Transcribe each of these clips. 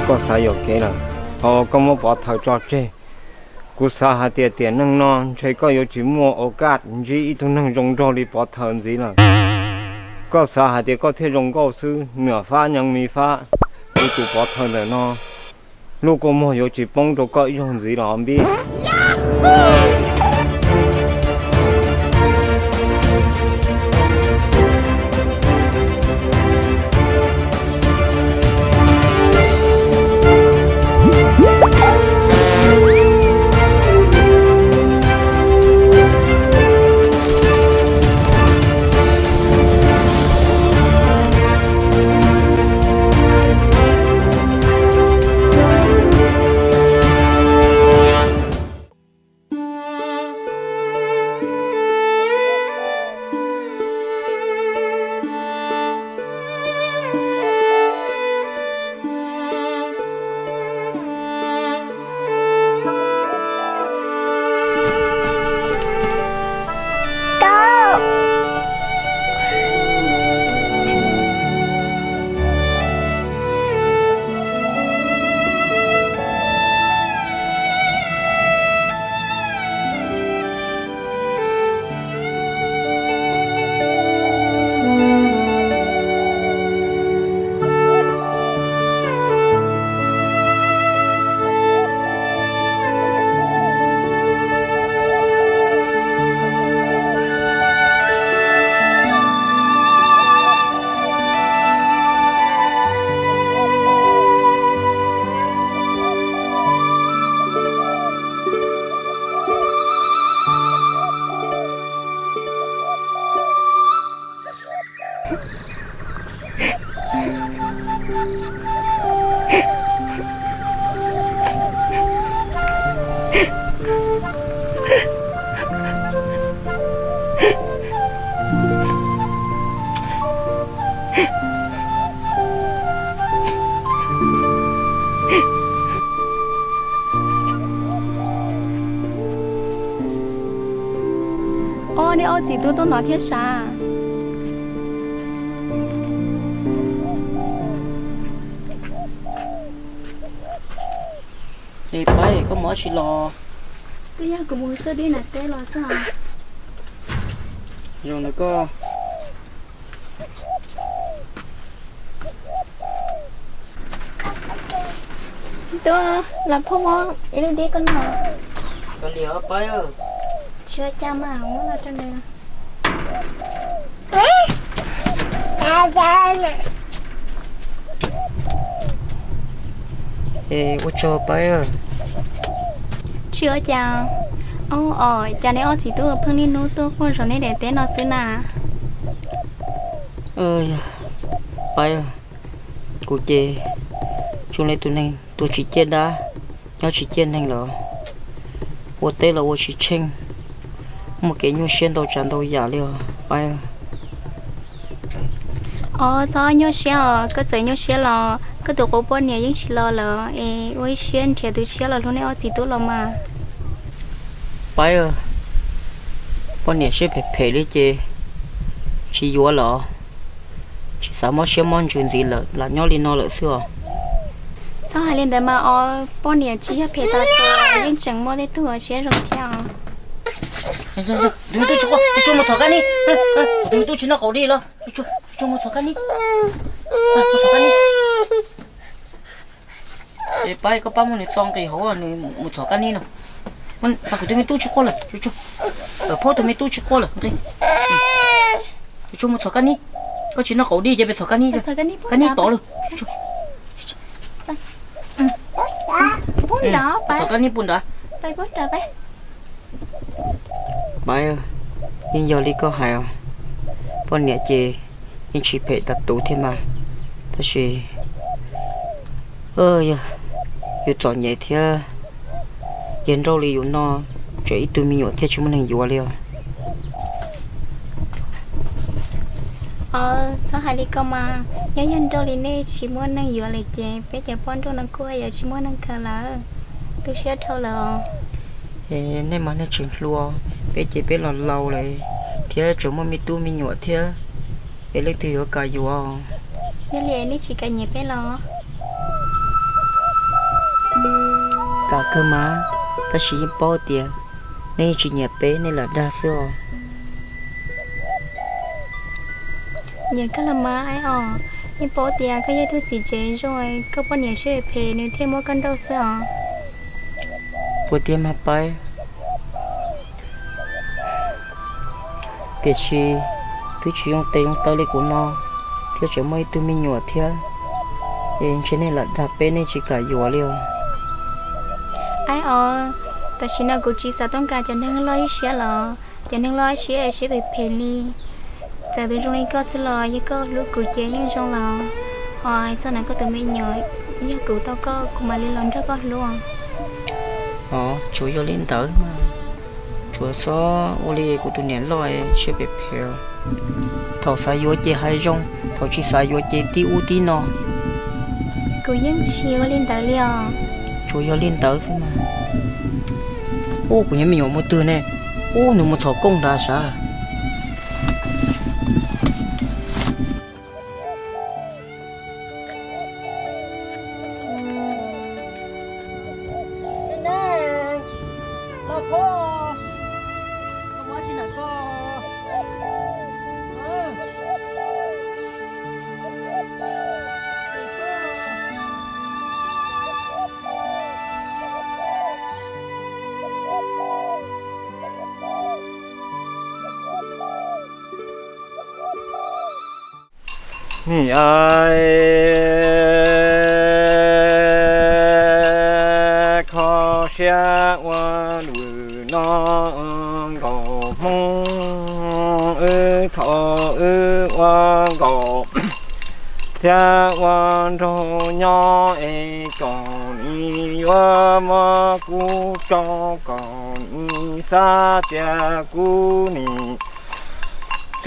Koj xav yuam kev lawm, ho koj muab pov thawj tso tseg. Kuv xav hais tias tiam neej no ntshe koj yuav tsis muaj ua kaj ntsib ib tug neeg zoo nraug li pov thawj ntxiv lawm. Koj xav hais tias koj thiaj zoo nkauj xwb, niam fab nyeev mi fab, kuv tus pov thawj ntawm no lub kua muag yuav tsis poob rau koj ib zaug ntxiv los npib. Ob, nej ob txiv tub tuaj no thiab sav? Es Paib, koj mus dab tsi los? Twb yog kuv mus xub dib nram teb los xwb os. Zoo na koj. Tub, los phauj muab ib lub dib koj noj. Kav liam Paib. Tsis ua cas mas, muab los rau nws. Es ua tsaug Paib. Tsis ua cas. Ub, os, cas nej ob txiv tub pheej niaj hnub tuaj quaj zom nej daim teb no xwb na? Paib, kuv ces zoo li tus neeg tuag tsis ciaj dab, nyob tsis ciaj neeg lawm. Ua teb los ua tsis tsheej, muaj kev nyuaj siab ntau tsav ntau yam li os Paib. Os, txhob nyuaj siab os, koj txawm nyuaj siab los koj tus qub poj niam yeej tsis los lawm es ua ib siab nrhiav tus tshiab los hlub nej ob txiv tub los mas. Paib, poj niam siab phem phem li ces tsis yuav lawm. Tsis xav mob siab mob ntsws ntxiv lawm, lam nyob li no lawm xwb os. Txhob hais li ntawd mas os, poj niam tsis yog phem tas tus, yeej tseem muaj tej tug siab zoo thiab os. Tus me tub tsis quaj, tus tsuag mus txhom kab nib. Tus me tub tsis noj qaum dib los, tus tsuag mus txhom kab nib. Mus txhom kab nib. Es Paib, koj pab muab nws txo nqis hauv, nws mus txhom kab nib no. Kuv tus me tub tsis quaj lawm, tus tsuag, phauj tus me tub tsis quaj lawm, nqis. Tus tsuag mus txhom kab nib. Koj tsis noj qaum dib ces peb txhom kab nib, kab nib tod lawm. Txhom kab nib pub ntawd. Paib, yeej yog li koj hais os, poj niam ces yeej tsis phem tas tus thiab mas, tab sis yus txom nyem thiab, yawg nrauj li yus no, tseem ib tug me nyuam thiab tsis muaj neeg yuav li os. Os, txhob hais li ko mas, nyob yawg nrauj li nej tsis muaj neeg yuav lawm ces peb cov poj nrauj no kuj yuav tsis muaj neeg kawm lawm. Tu siab dhau lawm os. Nej mas nej tseem hluas, peb ces peb los laus lawm thiab tseem muaj me tub me nyuam thiab, es leej twg yuav kam yuav? Yog li nej tsis kam nyiam peb los? Kam kawg mas, tab sis yeej paub tias nej yeej tsis nyiam peb, nej lam dag xwb os. Nyiam kawg los mas Aib Os, yeej paub tias koj yog ib tug txiv tsev zoo, koj poj niam siab phem phem nws thiaj muab koj nrauj xwb os. Puas tiag mas Paib? Tiam sis twb tsis zoo tes zoo taw li kuv no, thiab tseem muaj ib tug me nyuam thiab, es ntshe nej lam dag peb, nej tsis kam yuav li os. Aib Os, tam sim no kuv tsis xav tooj kas cov neeg loj ib siab los, cov neeg loj ib siab es siab phem phem li. Txawm tus zoo li koj xwb los yog koj hlub kuv ces yeej zoo los. Ho hais txog ntawm koj tus me nyuam, yog kuv tau koj, kuv mam li los nrog koj hlub. Os, tsuas yog li ntawd mas, tsuas txhob ua li kuv tus niam loj siab phem phem. Thaum xav yuav ces hais zoo, thaum tsis xav yuav ces tib ub tib no. Kuv yeej tsis ua li ntawd li os. Tsuas yog li ntawd xwb mas. Ub, kuv nyuam me nyuam mus twg ne? Ub, nws mus txhom kooj nrad sav. Nim kho siab ua lwm no nkaus Hmoob, wb thaum wb ua nkaus thiab ua nraug nyob es kom nws yuav muab kuv tso, kom nws xav tias kuv nim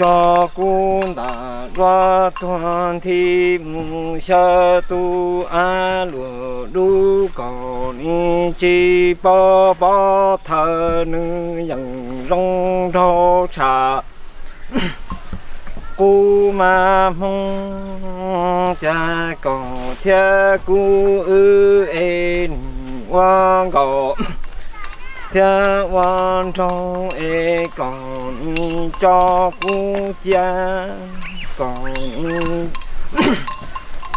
tso kuv ntam duab tuag nthi mus xyaw tus av luam dub, kom nws tsis paub pov thawj nws yeem zoo nraug tshaj kuv mas Hmoob. Cas kom thiab kuv wb es nim ua nkaus thiab ua nraug es kom nws tso kuv cia, kom nws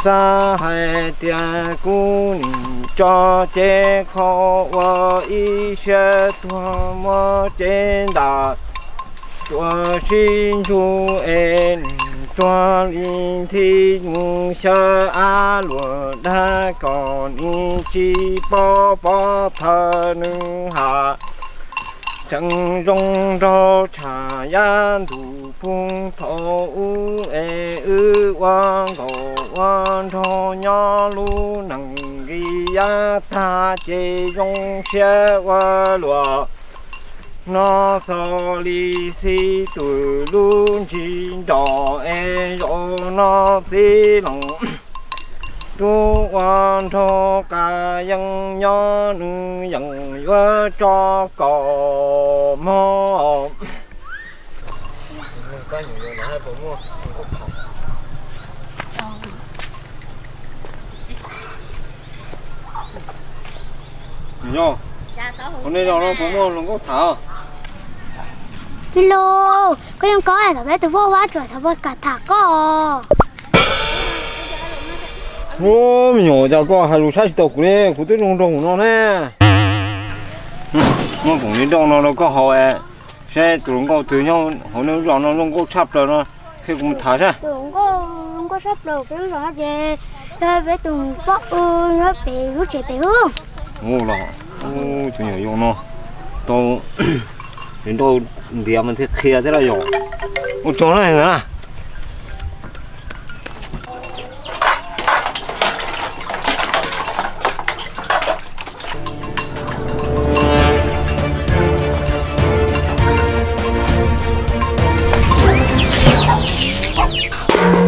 xav hais tias kuv nim tso cev qhov uas ib siab tuag muab cev ntam tuaj sib ntsug es nim tuag li nthi mus xyaw av luam dag, kom nws tsis paub pov thawj nws ham tseem zoo nraug tshaj yav ntuj pug thaum ub es wb ua nkaus ua nraug nyob lub neej nqis yav tag ces zoo siab ua luaj no xaus li xib tw lub ntsis nrog es zaum no txiv laus tub ua nraug qas yeej nyob nws yeem yuav tso kaum mog. Yog, ua nej zos no puas muaj hluas nkauj tham? Ib lub, koj yeej koj thaum peb tus vaj vab tsuas thaum peb kam tham koj. Ub, me nyuam, cas koj hais lus saib tsis taus kuv li, kuv twb zoo nraug no ne. Muab koom li nrauj no rau koj haus, saib tus hluas nkauj twg nyob hauv nej lub zos no zoo nkauj tshaj plaws no, qhia kuv mus tham saib. Tus hluas nkauj zoo nkauj tshaj plaws peb lub zos no ces yog peb tus poj u nyob pem lub tsev pem ub. Ub los, tus nyuam yaus no tau li nrauj ntiav mas thiaj qhia thiab lawm yom. Ua tsaug na.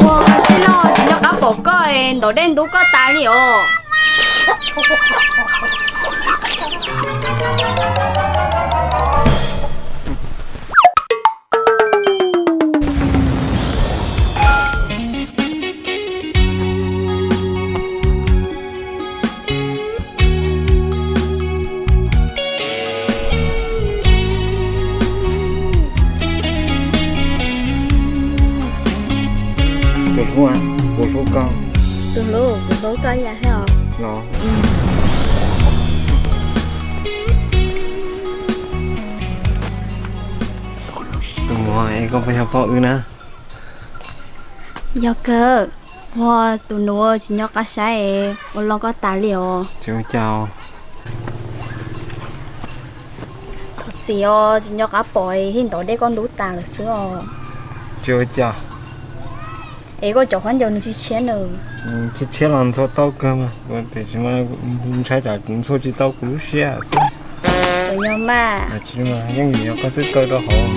Ua, tej no tsis nco qab pom koj, ntaus dej ntub koj tas li os. Tus hlub, kuv hlub koj. Tus hlub, kuv hlub koj ib yam thiab os. Los. Tus muam, es koj puas yog pog wb na? Yog kawg, ua tus nus tsis nco qab saib ua loj koj tas li os. Tsis ua cas. Thov txim os, tsis nco qab pom, hib ntov dej koj ntub tas lawm xwb os. Tsis ua cas. Es koj cov khaub ncaws nws tshiab tshiab nws. Tshiab tshiab los ntxhua tau kawg mas, tiam sis mas ntshai tsam ntxhua tsis tau kuv lub siab xwb. Puas yog mas? Tsis mas, yeej yog koj twb kaw rau hauv.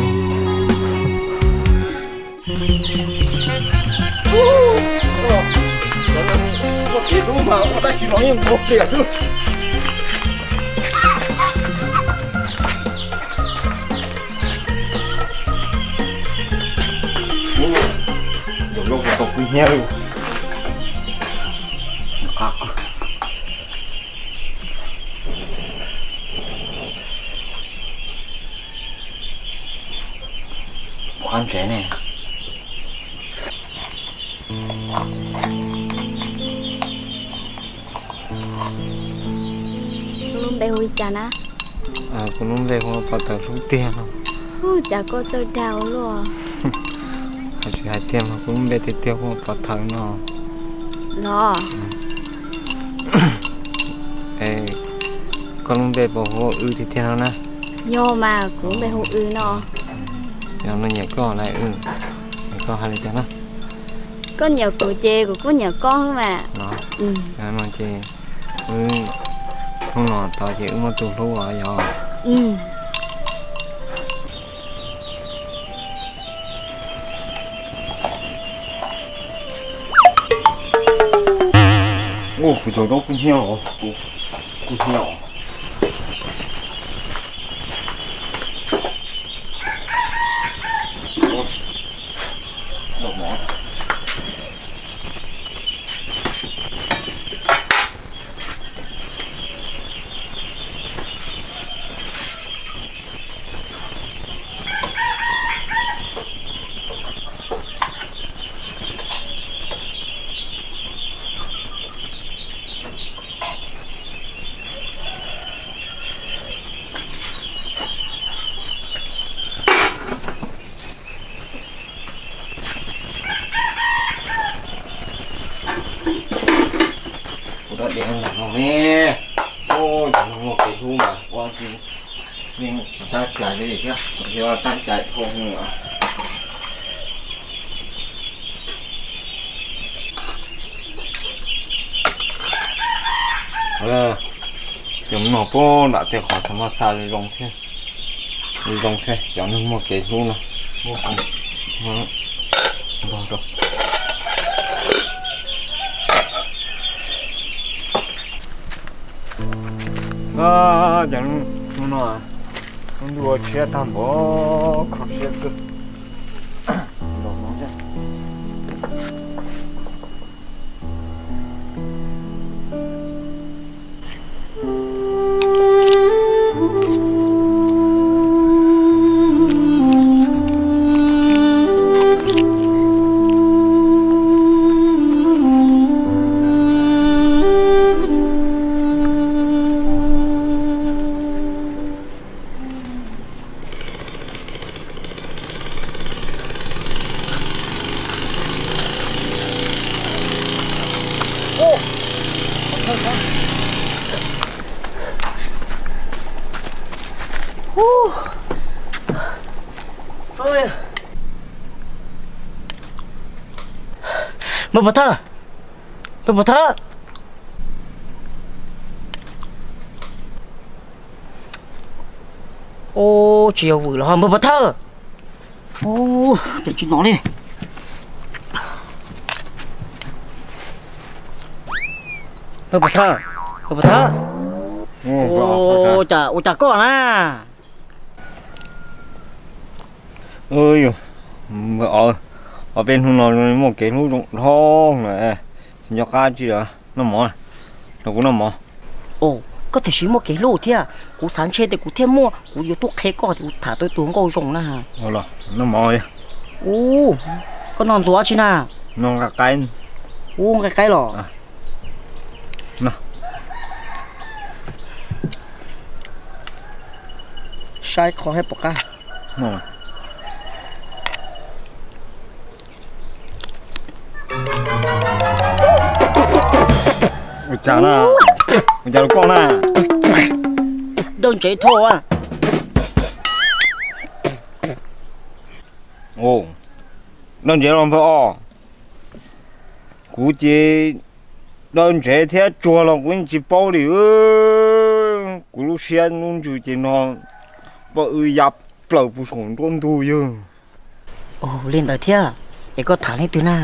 Ua kev hlub mas ua dab tsi los yeej ua pliam xwb. Ua loj tau kuv hnyiab li. Qab ntsev ne. Koj lub npe hu li cas na? Kuv lub npe hu ua Pov Thawm Hlub tiag no. Ub, cas koj txawj dag ua luaj. Hais tsis hais tiag mas kuv lub npe tiag tiag hu ua Pov Thawm no. Los. Es koj lub npe puas hu ua Wb tiag tiag no na? Yog mas, kuv lub npe hu Wb no. Yog no nyiam koj na Wb, es koj hais li cas na? Koj nyiam kuv ces kuv kuj nyiam koj xwb mas. Los, no ces wb, hnub no tod ces wb muaj tus hlub os yog. Ua kuv cov zaub kub hnyiab os, kub hnyiab os. Kuv rov diav ntawm no ne. Ub, yog neeg muaj kev hlub mas ua tsis, yeej tsis tab cai li thiab, yog tab cai dhau heev os. Cov no puag nram tej qhov tag maj xa zoo thiab, zoo thiab cov neeg muaj kev hlub no. Cov no, lub ntuj ua tshiab tag npaum, kho siab kawg. Npawg Pov Thawj, npawg Pov Thawj. Ub, tsis yog vwm los ho npawg Pov Thawj. Ub, tseem tsis hnov li. Npawg Pov Thawj, npawg Pov Thawj. Ub, ua cas koj na? Ob peb hnub no muaj kev hlub zoo dhau lawm, tsis nco qab tsi. Noj mov, nrog kuv noj mov. Koj tiam sis muaj kev hlub thiab, kuv xav ntshe tias kuv thiaj muaj, kuv yuav tuaj qhia koj tias kuv tham tau tus nkauj zoo na. Noj mov. Ub, koj noj ntxuav tsi na? No nqa qaib. Ub, nqa qaib los. No. Saib qhov hais pom qab. Ua cas na? Ua cas rau koj na? Dawb ntsev dhau. Dawb ntsev los npawg os. Kuv ces dawb ntsev thiab tsuag los kuv yeej tsis paub li. Kuv lub siab lub ntsws ces no poj wb ya plaws puag saum nruab ntug yawg. Li ntawd thiab, es koj tham leej twg na?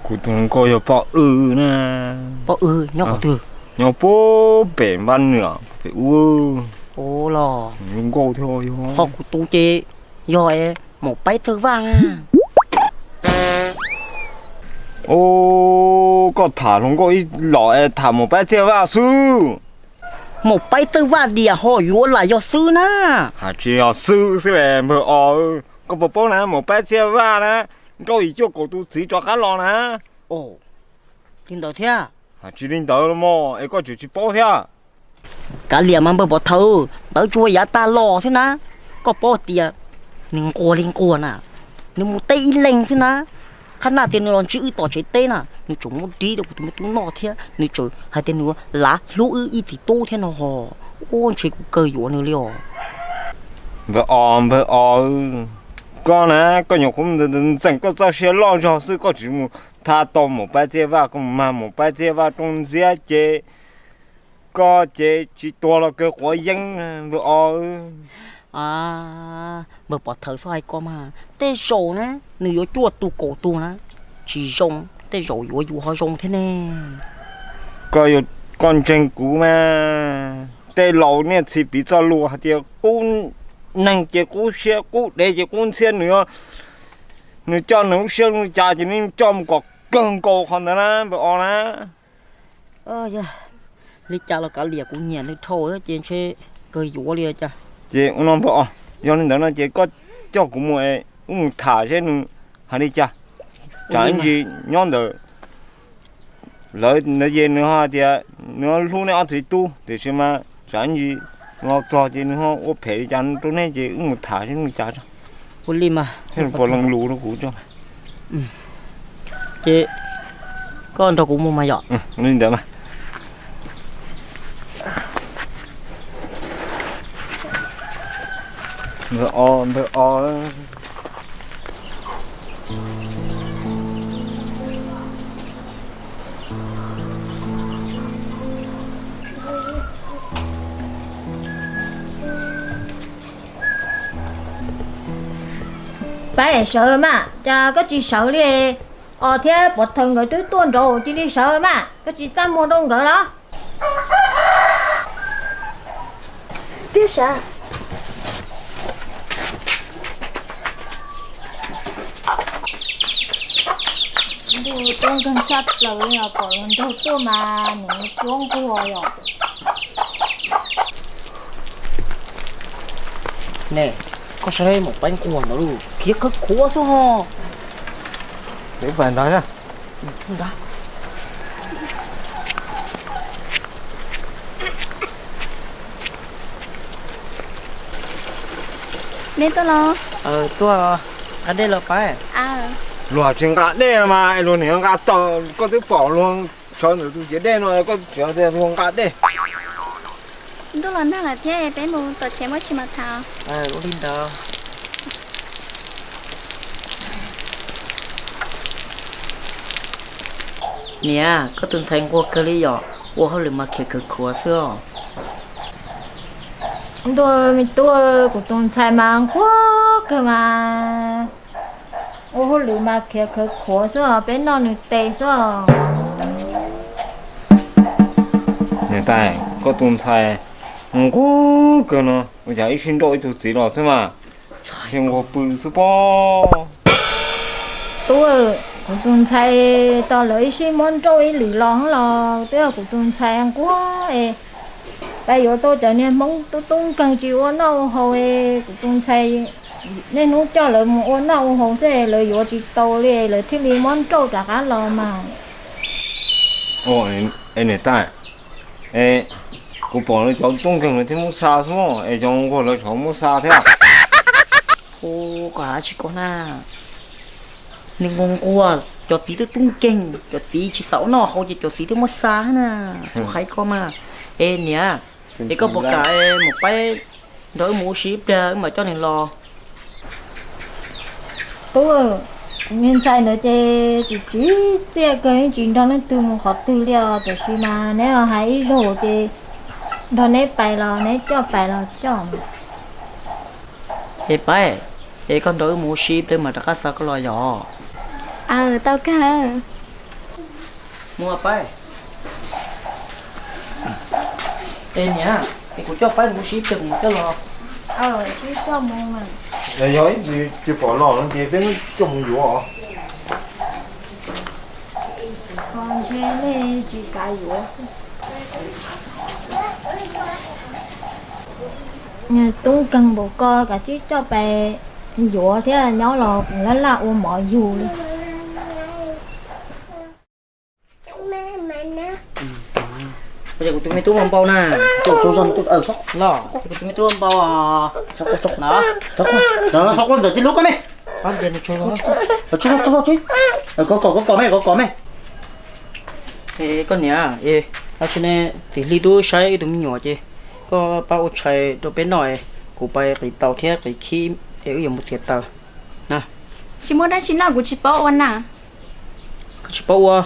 Kuv tus hluas nkauj yog poj wb na. Poj wb nyob qhov twg? Nyob puag pem Vaj Nwm pem ub. Ua los, hluas nkauj thiab yog. Ho kuv tus ces yog es Maum Paib Txawj Vaj na. Ub, koj tham hluas nkauj ib los es tham Maum Paib Txawj Vaj xwb. Maum Paib Txawj Vaj diam ho yuav lam yog xwb na. Hais tsis yog xwb xwb le npawg os. Koj puas paub na, Maum Paib Txawj Vaj na, nrauj yim cuaj kaum tus txiv rov qab los na. Li ntawd thiab? Hais tsis li ntawd los mas es koj tseem tsis paub thiab. Kav liam mas npawg Pov Thawj, ntawd tsuas yav tag los xwb na. Koj paub tias nws nquag li nquag na, nws mus teb ib leeg xwb na. Qhab naj tias nws los ntsib wb tom tsev teb na, nws tseem muab dib rau kuv tus me tub noj thiab nws tseem hais tias nws lav hlub wb ib txiv tub thiab no ho. Ua ntshe kuv kawg yuav nws li os. Npawg os, npawg os, koj na, koj nyuam qhuav ntxeem koj txoj sia loj zog xwb, koj tsis mus tham tau Maum Paib Txawj Vaj, koj mus mag Maum Paib Txawj Vaj rooj ntxiab ces koj ces tsis tuag los kawg quav yeeb npawg os. Npawg Pov Thawj, txhob hais ko mas, tej zaum na nws yuav cuaj tus kaum tus na, tsis zoo, tej zaum yuav yus ho zoo thiab ne. Koj ntseeg kuv mas, tej laus niaj txhis piv txoj lus hais tias qub neeg ces qub siab, qub dev ces qub ntxhiab, nws, nws coj nws lub siab lub ntsws ces nws coj mus kom kawg nkaus qhov ntawd na npawg os na. Yog li cas los kav liam, kuv nyiam nws dhau ces ntshe kawg yuav li cas. Ces ua no npawg os, yog li ntawd no ces koj coj kuv mus es wb mus tham seb nws hais li cas. Tsam ib ntsis nyob ntawm lawv ntawd ces nws ho hais tias nws hlub nej ob txiv tub, tiam sis mas tsam ib ntsis los txog ces nws ho ua phem li cas rau nej ces wb mus tham seb nws cas tso. Ua li mas, thiaj li puas leej lus rau kuv tso. Ces koj nrog kuv mus mas yom. Li ntawd mas. Npawg os, npawg os. Pab, sawv mas, cas koj tsis sawv li? Os thiab Pov Thawj nkawd twb tuaj nraud, cia li sawv mas, koj tsis txaj muag rau nkawd los? Tiag sav. Ntuj, tuaj nkeeg tshaj plaws li os, pom hluas nraug tuaj mas nws tuaj nquag yom. Ne, koj saib Maum Paib nquag ntawd lauj, khiav khawv khuav xwb ho. Peb pais ntawd na. Neb tuaj los? Tuaj nqa dej los Paib. Luag tsis nqa dej no mas luag niam nqa taws, koj twb pom luag sawv ntawm tus ciav dej no koj tseem tias luag nqa dej. Ntuj los nag lawm thiab, peb mus tom tsev muaj tsis mas tham. Ua li ntawd. Niam, koj tus ntxhais nquag kawg li yom, ua hauj lwm mas khiav khawv khuav xwb os. Ntuj, me tub, kuv tus ntxhais mas nquag kawg mas, ua hauj lwm mas khiav khawv khuav xwb os, peb noj nws tes xwb os. Niam tais, koj tus ntxhais nquag kawg no, ua cas ib sij nrauj ib tug txiv los xwb mas, nquag pw xwb pob. Tub, kuv tus ntxhais tos lawv ib sij muab nrauj ib lwm los los twb yog kuv tus ntxhais nquag es, pab yuav tau cov niag Hmoob tub tub nkeeg tsis ua noj ua haus es kuv tus ntxhais Niaj hnub coj lawv mus ua noj ua haus xwb, lawv yuav tsis tau li lawv thiaj li muab nrauj rov qab los mas. Es niam tais, es kuv pom lawv cov tub nkeeg lawv thiaj muab xa xwb, es cov nquag lawv tseem muab xa thiab. Hu, koj hais tsis koj na. Nws nquag nquag, cov txiv twb tub nkeeg, cov txiv tsis xav ua noj haus ces cov txiv twb muab xa na. Txhob hais koj mas. Es niam, es koj puas kam mus pab nrog wb mus ua si ib pliag wb mam coj nws los? Tub, kuv niag ntxhais ntawd ces tsis tsim txiaj kawg, yeej tsis nrog leej twg mus qhov twg li os. Tiam sis mas neb hais ib zaug ces nrog neb pais los neb coj pais los coj. Es Paib, es koj nrog wb mus ua si ib pliag mas rov qab xa koj los yom? Aw, tau kawg. Mus Paib. Es niam, es kuv coj Paib mus ua si ib pliag kuv mam coj los. Es yog ib ntsis tsis pom los no ces peb muab coj mus yuav os. Tub nkeeg npaum ko kav tsij coj pais yuav thiab, nyob los laj laj ua mov yug li. Kuv tus me tub npau na. Los, kuv tus me tub npau. Txhob quaj ntxawm tij lub koj me. Koj kom, koj kom me, koj kom me. Koj niam, tam sim no txiv Hli twb saib wb tus me nyuam ces koj pab ua tshais rau peb noj, kuv pais qiv taus thiab qiv khib es wb yuav mus txiav taws. Tsis muaj dab tsi noj kuv tsis paub ua na. Koj tsis paub ua?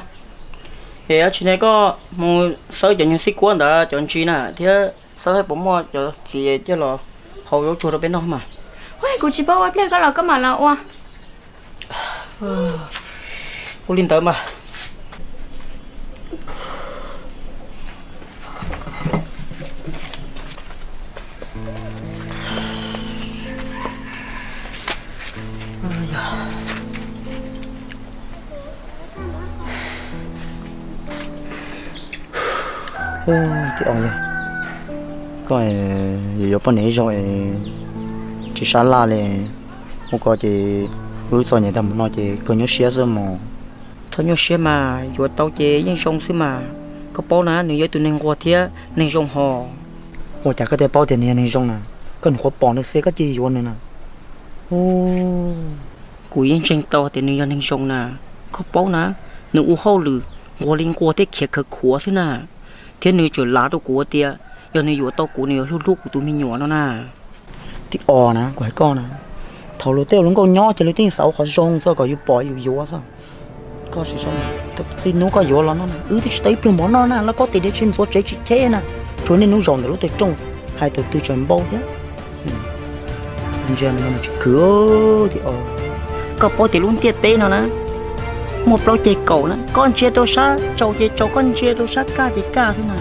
Es tam sim no koj mus xawb cov nyuag xib kuab ntawd cov ntsis na thiab xawb saib puas muaj cov txiv coj los hau zaub tsuag rau peb noj mas. Kuv tsis paub ua, pliag koj los koj mam los ua. Ua li ntawd mas. Tij Os, koj yuav poj niam ib zaug es tsis sab laj li. Ua ko ces wb txom nyem tag mus no ces kawg nyuaj siab xwb mog. Txhob nyuaj siab mas, yuav tau ces yeej zoo xwb mas. Koj paub na, nws yog ib tug neeg nquag thiab neeg zoo hos. Ua cas koj thiaj paub tias nws yog neeg zoo na? Koj nyuam qhuav pom nws xwb koj cia yuav nws na. Kuv yeej ntseeg tau tias nws yog neeg zoo na. Koj paub na, nws ua hauj lwm nquag li nquag thiab khiav khawv khuav xwb na. Thiab nws tseem lav rau kuv tias yog nws yuav tau kuv nws yuav hlub hlub kuv tus me nyuam no na. Tij Os na, kuv hais koj na, thaum luag tej ua luag nkauj nyob ces luag tej xav ua qhov zoo xwb kom yus pom yus yuav xwb. Koj tsis zoo, txij hnub koj yuav los no na wb twb tsis tau ib pluag mov noj na, los koj tes diav tsis ntxuav tsev tsis cheb na, tsuas niaj hnub zaum ntawm lub tej rooj hais tus twg tseem npau thiab. Ntsia no tsis khwv. Tij Os, koj paub tias lub ntiaj teb no na muaj plaub ceg kaum na, koj ntsia rau sab tsaus ces tsaus, koj ntsia rau sab kaj ces kaj xwb na.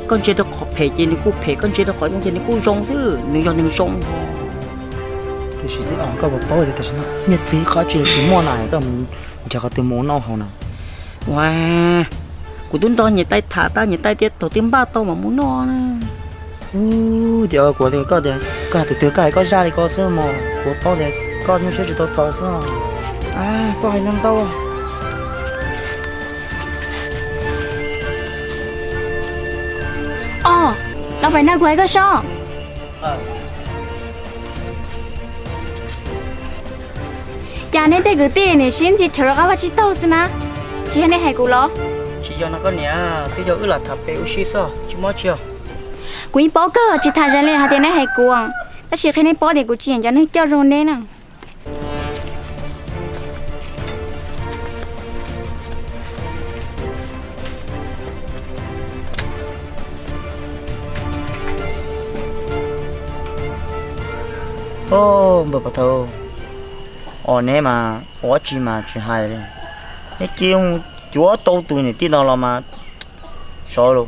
Koj ntsia rau qhov phem ces nws kuj phem, koj ntsia rau qhov zoo ces nws kuj zoo xwb, nws yog neeg zoo. Tiam sis Tij Os, koj puas paub tias tam sim no niag txiv qhov tsis tsis muaj na, koj mus nrhiav qhov twg mus ua noj haus na? Ua, kuv twb nrog niam tais tham tag, niam tais tias thaum twg npaj tau mam mus noj na. Ub, tias kuv tias koj tias koj hais tus twg koj hais koj zaj li ko xwb mog, kuv paub tias koj nyuaj siab tsis tau txaus xwb. Txhob hais ntau ntau. Os, los pem no kuv hais koj sob. Cas nej tej kwv tij nim sib ntxi chaw rov qab vaj tsib taug xwb na, tsis yog nej hais kuv los? Tsis yog no koj niam, twb yog wb lam tham pem ua si xwb, tsis muaj tsi os. Kuv yeej paub kawg tsis tham zais li hais tias nej hais kuv, tab sis qhia nej paub tias kuv tsis nyiam cov neeg coj zoo neb na. Os, npawg Pov Thawj, os neb mas ua dab tsi mas tsis hais li. Neb cia cuav tau tus niam tij no los mas sov los,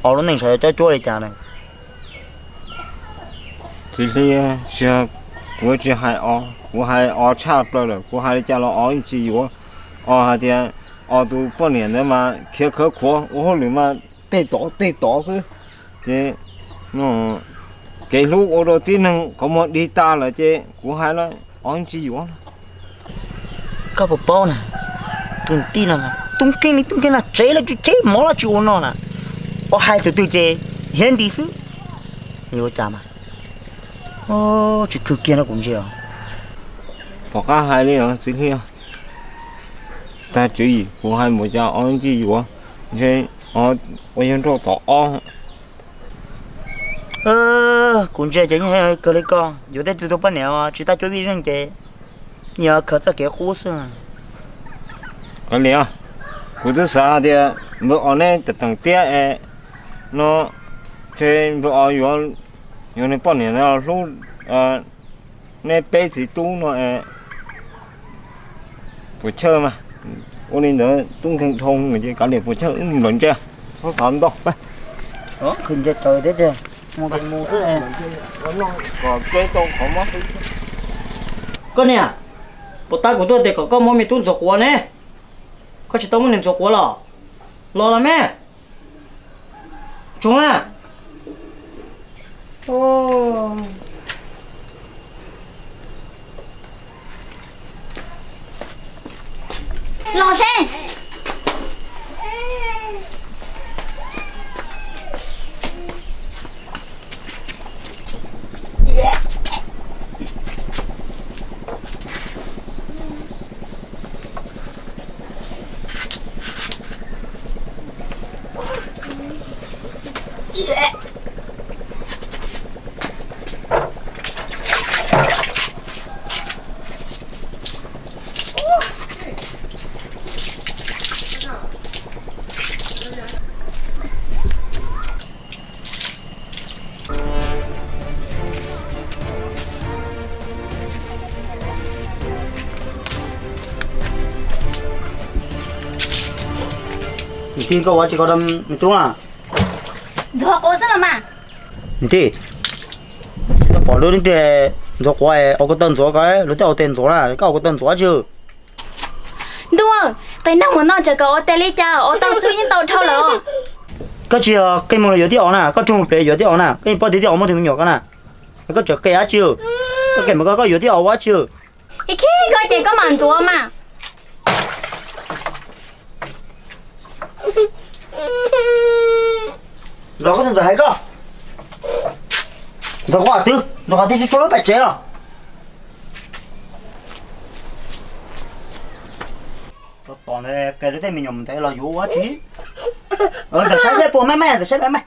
os lub neej sov yuav cob cuab li cas na. Txiv Hli, tsis yog kuv tsis hais os, kuv hais os tshaj plaws lawm, kuv hais li cas los os yeej tsis yuav. Os hais tias os tus poj niam ntawd mas khiav khawv khuav, ua hauj lwm mas tej tod tej tod xwb. Ces no, kev hlub ua rau tib neeg qhov muag dig tas lawm ces kuv hais los ob tsis yuav. Koj puas paub na, tus tij no tub nkeeg li tub nkeeg no, tsev los tsis cheb, mov los tsis ua no na, ua hais tus twg ces hiav nti xwb. Yuav ua cas mas, tsis khwv kiag no kuv ntsia. Tom qab hais li os txiv Hli, tag tswv yim kuv hais mus cas ob tsis yuav, ntshe ua yog nrauj tom ob. Kuv ntsia ces yeej kawg li koj, yuav tej tug tus poj niam tsis tab cuab vij zeej ces yog khaws txoj kev qub xwb. Kav liam, kuv twb xav tias npawg os neb teem tiab es no, ntshe npawg os yuav, yuav nws poj niam ntawd los hlub neb peb txiv tub no es puas chawj mas. Ua li ntawd tub nkeeg dhau ces kav liam puas chawj wb mus lawm ntsia. Txhob xav ntau. Ntsia raws thiab tiag, mus mus xwb. Koj niam, puas tab kuv tuaj tias kom koj muab me tub ntxuav quav ne? Koj tsis tau muab nws ntxuav quav los? Los los me. Tsuag. Los seb. Niam tij, koj ua tsi ko rau me tub na? Ntxuav quav xwb los mas. Niam tij, tsis tau pom lub neej tiag, ntxuav quav es ua ko taw ntxuav ko, luag tej ua tes ntxuav na, koj ua ko taw ntxuav tsi. Ntuj, qis nag mus no tseem kom ua tes li cas, ua tau xwb yeej tau dhau lawm. Koj tsis yog qij mus los yuav tib os na, koj tsuag mus pem yuav tib os na, koj yeej paub tias tib os muaj tus me nyuam ko na. Koj tseem qij dab tsi? Koj qij mas koj, koj yuav tib os ua dab tsi? Ib khib koj ces koj mam ntxuav mas. Ntxuav koj tus ntxawm hais koj. Ntxuav qhov twg? Ntxuav qhov twg tsuag tsuag lub pem tsev os. Tso tom ntawd, qia rau tej me nyuam mus ntawd los yuav ua dab tsi? Ntxawm saib seb puas maj maj, ntxawm saib maj maj.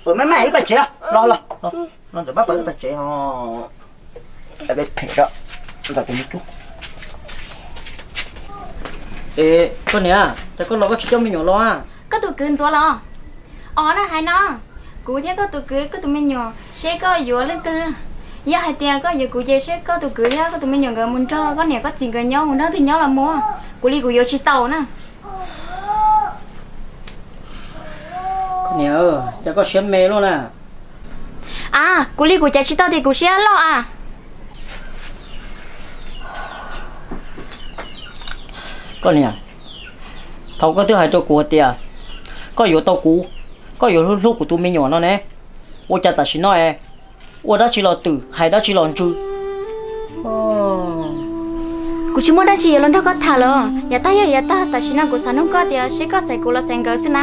Puas maj maj lub pem tsev los los. No ntxawm pab pawv lub pem tsev os. Phem, ntxawm tus me tub. Es koj niam, cas koj los koj tsis coj me nyuam los? Koj tus kwv ntxuav los? Os, na hais no, kuv thiab koj tus kwv, koj tus me nyuam seb koj yuav leej twg. Yog hais tias koj yuav kuv ces seb koj tus kwv thiab koj tus me nyuam nkawd mus nrog koj niam koj txiv nkawd nyob, mus nrog twg nyob los mus, kuv li kuv yuav tsis tau na. Koj niam, cas koj siab me luaj na. A, kuv li kuv cav tsis tau tias kuv siab loj a. Koj niam, thaum koj twb hais rau kuv hais tias koj yuav tau kuv, koj yuav hlub hlub kuv tus me nyuam no ne, ua cas tam sim no es ua dab tsi los twm, hais dab tsi los ntsws. Kuv tsis muaj dab tsi yuav los nrog koj tham lawm. Yav tag yog yav tag, tam sim no kuv xav nug koj tias seb koj xaiv kuv los xaiv nkawd xwb na.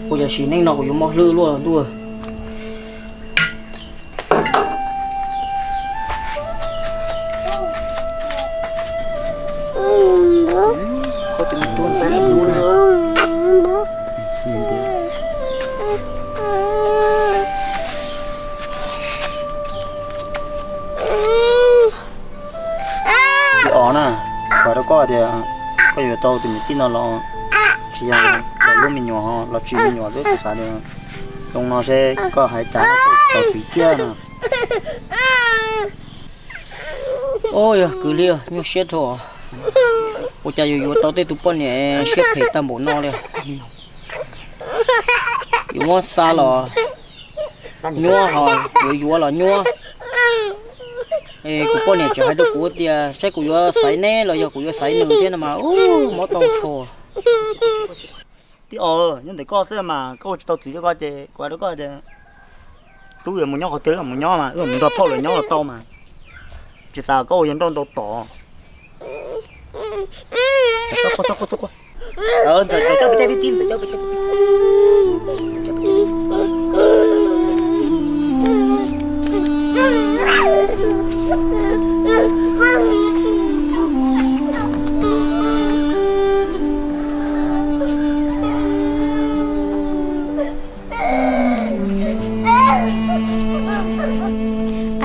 Ua cas sim neej no kuv yuav mob hlwb luaj ntuj. Tus os na, hais rau koj tias koj yuav tau tus niam tij no los tsis yog los hlub me nyuam los tsis me nyuam xwb, kuv xav tias zoo no seb koj hais cas los tau txiv kiag no. Ua yog kwv li nyuaj siab rau, ua cas yuav yuav tau tej tus poj niam siab phem tag npaum no li. Yuav muab xa los nyuaj, ho yuav yuav los nyuaj. Kuv poj niam tseem hais rau kuv tias saib kuv yuav xaiv neb los yog kuv yuav xaiv nws thiab no mas, mob tau tshua. Tij Os, nyob ntawm koj xwb mas koj ua tsis tau txiv rau koj ces kuv hais rau koj tias, tub yuav mus nyob qhov twg los mus nyob mas, wb mus nrog phauj lawv nyob los tau mas. Tsis xav koj ua yawg nrauj ntau tod.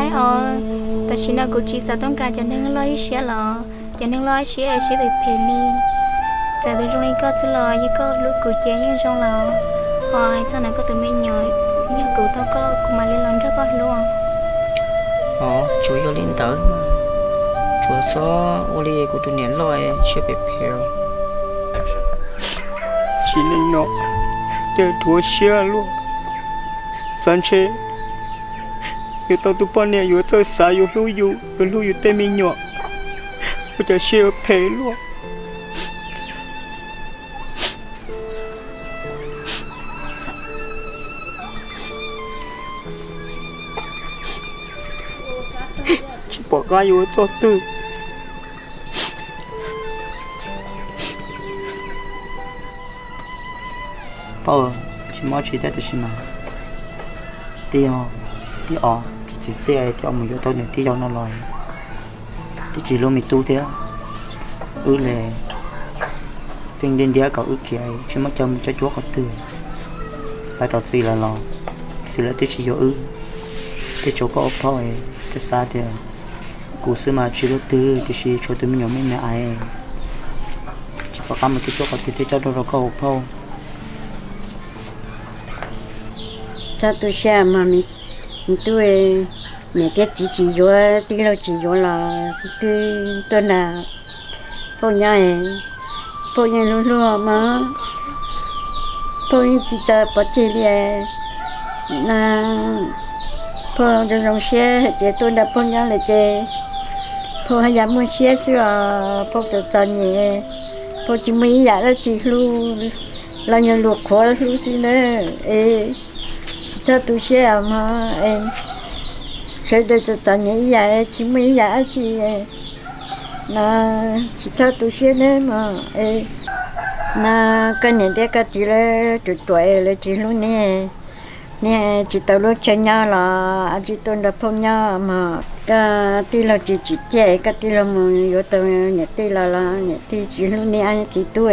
Aib Os, tam sim no kuv tsis xav toob kas cov neeg loj ib siab los, cov neeg loj ib siab siab phem phem li. Txawm tus zoo li koj xwb los yog koj hlub kuv ces yeej zoo los. Ho txog ntawm koj tus me nyuam, yog kuv tau koj kuv mam li los nrog koj hlub. Os, tsuas yog li ntawd, tsuas txhob ua li kuv tus niam loj siab phem phem. Tsis li no, ces rhuav siab luaj. Xav ntshe yuav tau tus poj niam yuav txawj xav yuav hlub yus, yuav hlub yus tej me nyuam, ua cas siab yuav phem luaj. Tsis pom qab yuav ua txoj twg. Phauj, tsis mob tsis thiab, tab sis mas tij, tij Os tsis txiv txiaj, tij Os mus yuav tau niam tij yau no los twb tsis hlub me tub thiab. Wb li pheej ntiab ntiab kom wb khiav tsis muaj chaw mus cov cuab qhov twg. Lawv tos txiv lawv los, txiv lawv twb tsis yuav wb. Thiaj tshuav koj ua phauj, thiaj xav tias kuv xwb mas tsis luaj twg, tiam sis tshuav tus me nyuam me me ais, tsis pom qab mus cov cuab qhov twg thiaj coj rau rau koj ua phauj. Txhob tu siab mas, me tub, niam thiab txiv tsis yuav, tij laug tsis yuav los twb tuaj nrog phauj nyob. Phauj yeej hlub hlub mog, phauj yeej tsis tso pov tseg li. Phauj zoo zoo siab hais tias tuaj nrog phauj nyob lawm ces phauj haj yam muaj siab xwb os. Phauj txom txom nyem, phauj tsis muaj ib yam dab tsi hlub, los yog luag qhuav hlub xwb na. Es tsis txhob tu siab mog, sawv daws txom txom nyem ib yam, tsis muaj ib yam dab tsi no, tsis txhob tu siab nawb mog. No koj niam thiab koj txiv lawv ruam ruam es lawv tsis hlub neb, neb tsis tau lub chaw nyob los ab tsi tuaj nrog phauj nyob mog. Koj tij laug tsis tsim txiaj, koj tij laug mus yuav tau niam tij los los niam tij tsis hlub neb ab txiv tub,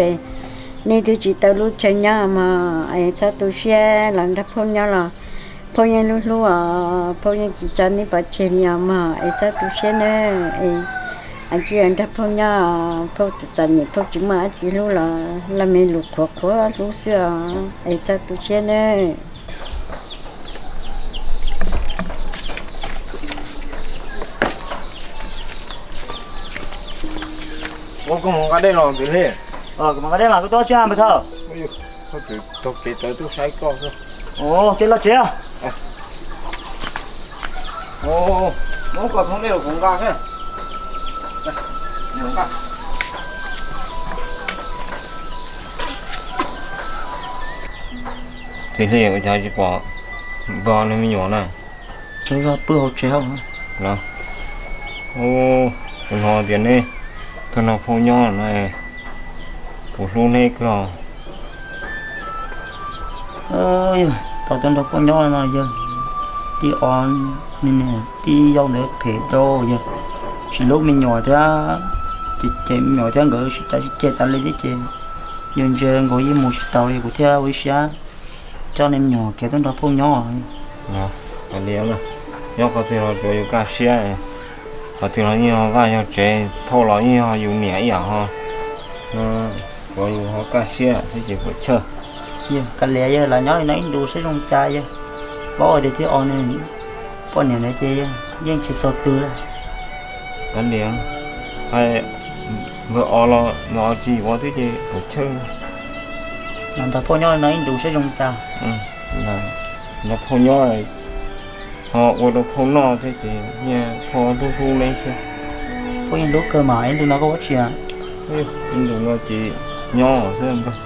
neb twb tsis tau lub chaw nyob mog. Es txhob tu siab los nrog phauj nyob los phauj yeej hlub hlub os, phauj yeej tsis tso neb pov tseg li os mog. Es txhob tu siab nawb, es ab tsi nrog phauj nyob, phauj txom txom nyem phauj tsis muaj ab tsi hlub los laj me lus qhuav qhuav hlub xwb os. Es txhob tu siab nawb. Ua koj mus nqa dej los Ntxwg Hli. Kuv mus nqa dej mas koj tuaj tsis npawg Thawj? Txog kev tawv tuaj saib koj xwb. Ces los tsev. Muab koj thoob dej los kuv nqa. Ntxwg Hli, ua cas tsis pom npawg Os nws me nyuam na? Tsev zog pw hauv tsev hauv. Kuv hnov tias neb tuaj nrog phauj nyob no, kuv hlub neb kawg. Yog tau tuaj nrog phauj nyob no yog tij Os, nws niam tij yau ntawd phem rau yog tsis hlub me nyuam thiab, cem cem me nyuam thiab nkawd sib cav sib ceg tas li thiab ces yus ntsia nkaus yeej mus tsis taus li, kuv thiaj ua ib siab coj nej me nyuam khiav tuaj nrog phauj nyob. Nyob qhov twg los tsuav yus kaj siab, qhov twg los yeej yog vaj yog tsev, phauj los yeej yog yus niam ib yam ho. Tsuav yus ho kaj siab thiab ces puas chawj. Yog kav liam, yog los nyob li no ib ntus saib zoo cas yog. Paub tias tij Os nws poj niam ntawd ces yeej tsis txog twg li. Kav liam, npawg Os los npawg Os tsis yuav thiab ces puas chawj. Los nrog phauj nyob li no ib ntus saib zoo cas. Nrog phauj nyob Ho ua rau phauj noj thiab ces niaj phauj hlub hlub neb thiab. Phauj yeej hlub kawg mas, ib ntu no koj ua tsi? Ib ntu no ces nyob xwb npawg.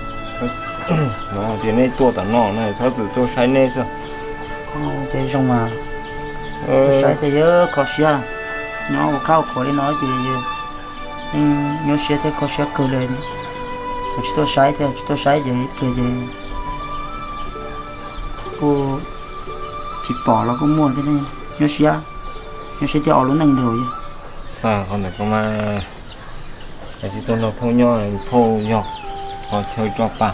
Nov tias neb tuaj tom no na, txhob txwm tuaj saib neb xwb. Ces zoo mas, tuaj saib ces yuav kho siab, nyob ua khab ua khuav li no ces yeej nyuaj siab thiab kho siab kawg li. Tsis tuaj saib thiab, tsis tuaj saib ces ib pliag ces kuj tsis pom los kuj muaj thiab, nyuaj siab, nyuaj siab thiab ua lub neej ntawd. Txhob ntawm koj mas, tsis tuaj nrog phauj nyob, phauj yog qhov chaw tso pa,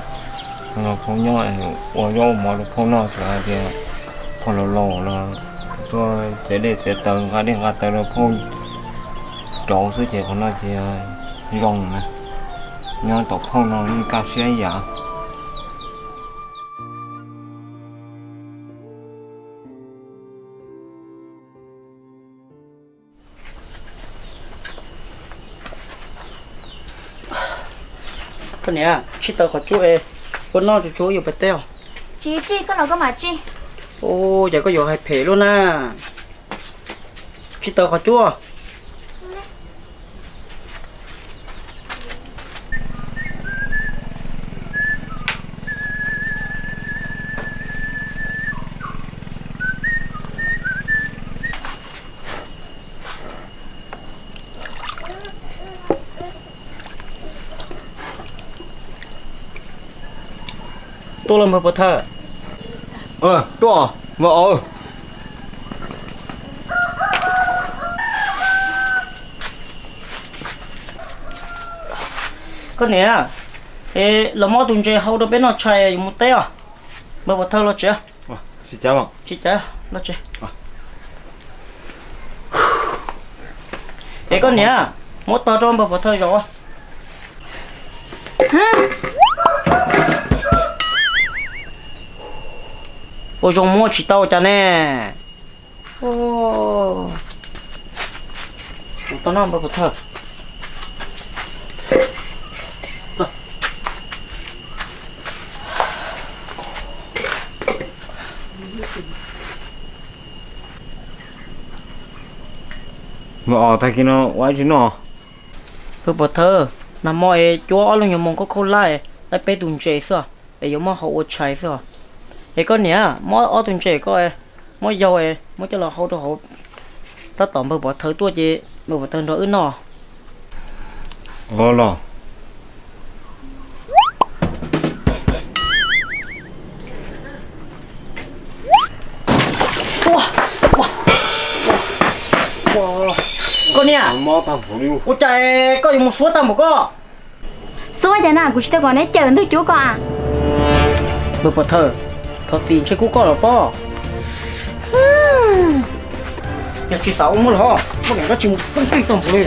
tuaj nrog phauj nyob, ua zaub ua mov rau phauj noj, tsuas hais tias phauj laus laus los tuaj txiav dej txiav taws nqa dej nqa taws rau phauj rauv xwb ces qhov no ces zoo na. Nyob tom phauj no yeej kaj siab ib yam. Koj niam, tsij taws qhov cub es ua noj tsuag tsuag yuav pais teb os. Tsis tsij, koj los koj mam tsij. Ua cas koj yuav hais phem luaj na. Tsij taws qhov cub. Tuaj los npawg pov thawj. Tuaj, npawg os. Koj niam, es los muab tus ntses hau rau peb noj tshais yuav mus teb os. Npawg pov thawj los tsev. Tsis cav, los tsev. Es koj niam, muab tog rau npawg pov thawj zaum. Ua zoo muab tsis tau cas ne. Kuv tau noj npawg pov thawj. Npawg os, tag kis no ua dab tsi noj? Npawg pov thawj, nag hmo es cuab ob lub nyuag moos khaub khaub hlab, laib peb tus ntses xwb, es yuav muab hau ua tshais xwb os. Es koj niam, muab ob tug ntses koj muab yau, muab coj los hau rau hauv, tab tom npawg pov thawj tuaj ces npawg pov thawj nrog wb noj. Los. Koj niam, ua cas koj yuav mus xuab tag npaum koj? Xuab cas na, kuv tsis tau kom neb cawm ntug cub koj a. Npawg pov thawj, thov txim ntshe kuv koj los pob. Yog tsis xav ua muab los, muab niam dab tsi mus poob peb tog npaum li.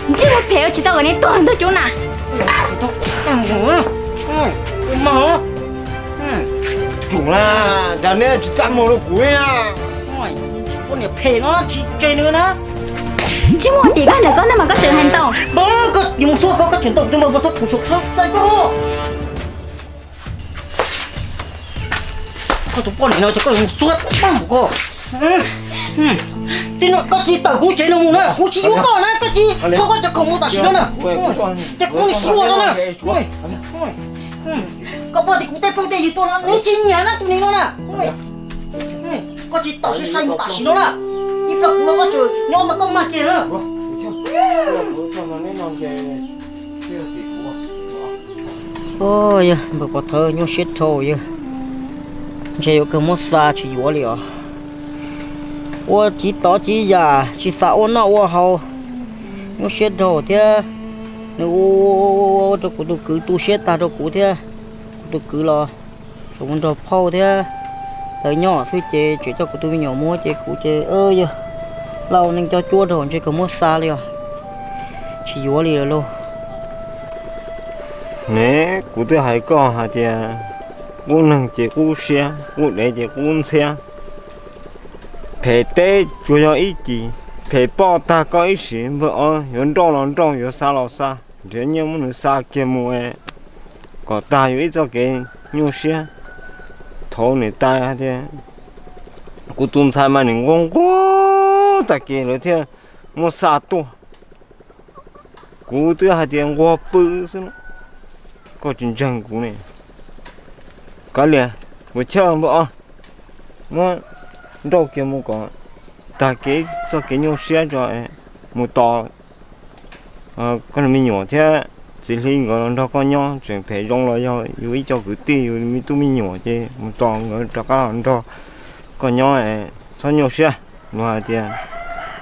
Ntsej muag phem, tsis tau kom neb tuag ntug cub na. Tsis tau tag npaum. Ua mas. Tsoom na, cas neb tsis txaj muag rau kuv li na. Poj niam phem no tsis tseg nws na. Ntsej muag tim koj ntawm koj ntag mas koj tseem hais ntau. Koj yuav mus xuab koj, koj tseem ntau tus mas ua txhob tus txaij koj. Koj tus poj niam no ces koj yuav mus xuab tag npaum koj. Txij no koj tsis tawm kuv lub tsev no mus na, kuv tsis yuav koj na, koj tsis tshuav koj cov khoom mus tam sim no na. Ces kuv muab nws xyuas no na. Koj pom tias kuv tej phooj tej ywg tuaj no neb tsis nyiam na tus niag no na. Koj tsis tawm sai sai mus tam sim no na. Ib pliag kuv no koj tseem nyob mas koj mag kiag na. Yog npawg pov thawj nyuaj siab dhau yawg, ntshe yuav kawg muab xa tsis yuav li os. Ua civ tov civ yam tsis xav ua noj ua haus, nyuaj siab dhau thiab. Nws ua ua ua ua rau kuv tus kwv tu siab tag rau kuv thiab. Kuv tus kwv los tseem mus nrog phauj thiab lawv nyob xwb ces tseem coj kuv tus me nyuam mus ces kuv ces yog lauj neej coj cuab dhau ntshe kawg muab xa li os. Tsis yuav li lawm lauj. Ne, kuv twb hais koj hais tias qub neeg ces qub siab, qub dev ces qub ntxhiab. Phem teb tsuas yog ib cim, phem poj tag koj ib sim, npawg os, yuav nrauj los nrauj, yuav xa los xa, nrhiav nyiaj muab nws xa kiag mus es kom tag yus ib txoj kev nyuaj siab. Thaum niam tais hais tias Kuv tus ntxhais mas nws nquag nquag tag kev lawv thiaj muab xa tuaj. Kuv twb hais tias nquag pw xwb, koj tsis ntseeg kuv ne. Kav liam, kuv chawj npawg Ob, muab nrauj kiag mus kom tag kev txoj kev nyuaj siab tso, mus tos koj me nyuam thiab txiv hli nkawd los nrog koj nyob. Tseem phem zoo los yog yus ib co kwv tij, yus me tub me nyuam, ces mus tos nkawd rov qab los nrog koj nyob, txhob nyuaj siab. Luag hais tias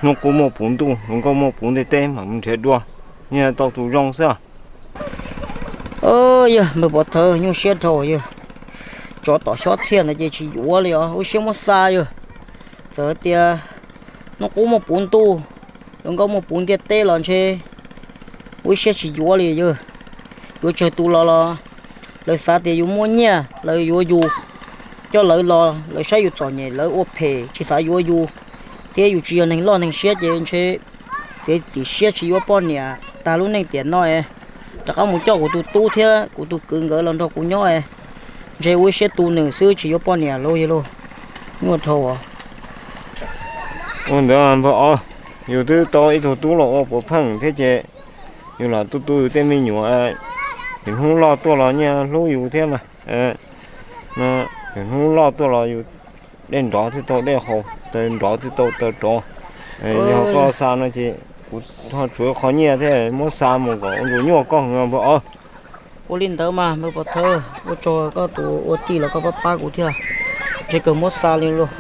hnub qub muaj puv ntuj, hluas nkauj muaj puv ntiaj teb, mam mus nrhiav dua, yeej tau tus zoo xwb. Yog npawg Pov Thawj, nyuaj siab dhau yawg. Tsov tom xyob txhiaj ntawd ces tsis yuav li os, ua siab muab xa yawg. Txawm tias hnub qub muaj puv ntuj, hluas nkauj muaj puv ntiaj teb los ntshe ua ib siab tsis yuav li yawg. Yuav tsawg tus los los lawv xav tias yus muaj nyiaj lawv yuav yus, coj lawv los lawv saib yus txom nyem lawv ua phem tsis xav yuav yus, thiab yus tsis yog neeg loj neeg siab ces ntshe txiav txim siab tsis yuav poj niam tag lub neej tiam no es rov qab mus coj kuv tus tub thiab kuv tus kwv nkawd los nrog kuv nyob es ntshe ua ib siab tu nws xwb tsis yuav poj niam lauj yawg lauj. Nyuaj dhau. Ua ntawd npawg Ob, yus twb tau ib tug tub los ua puav pheej thiab ces yus lam tu tu yus tej me nyuam, hnub loj tuaj los nyias hlub yus thiab mas. Hnub loj tuaj los yus dej nrov thiaj tau dej haus, taw nrov thiaj tau taw rov. Yog koj xa no ces kuv ho tshuav qhov nyiaj thiab, muab xa mus kom ua nyuaj koj heev npawg Ob. Ua li ntawd mas npawg Pov Thawj, ua tsaug koj tus ua tij los koj pab pab kuv thiab, ntshe kawg muab xa li lauj.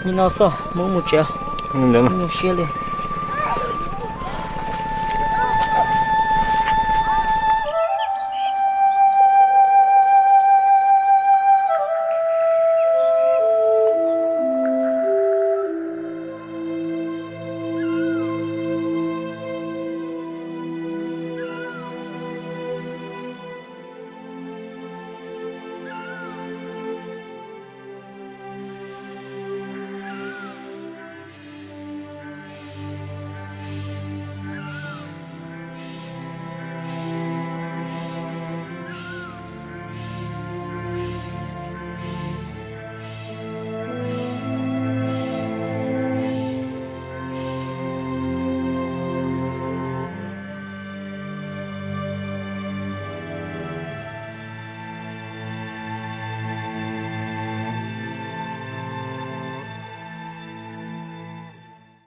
Nim no xwb, mus mus tsev, nyuaj siab li.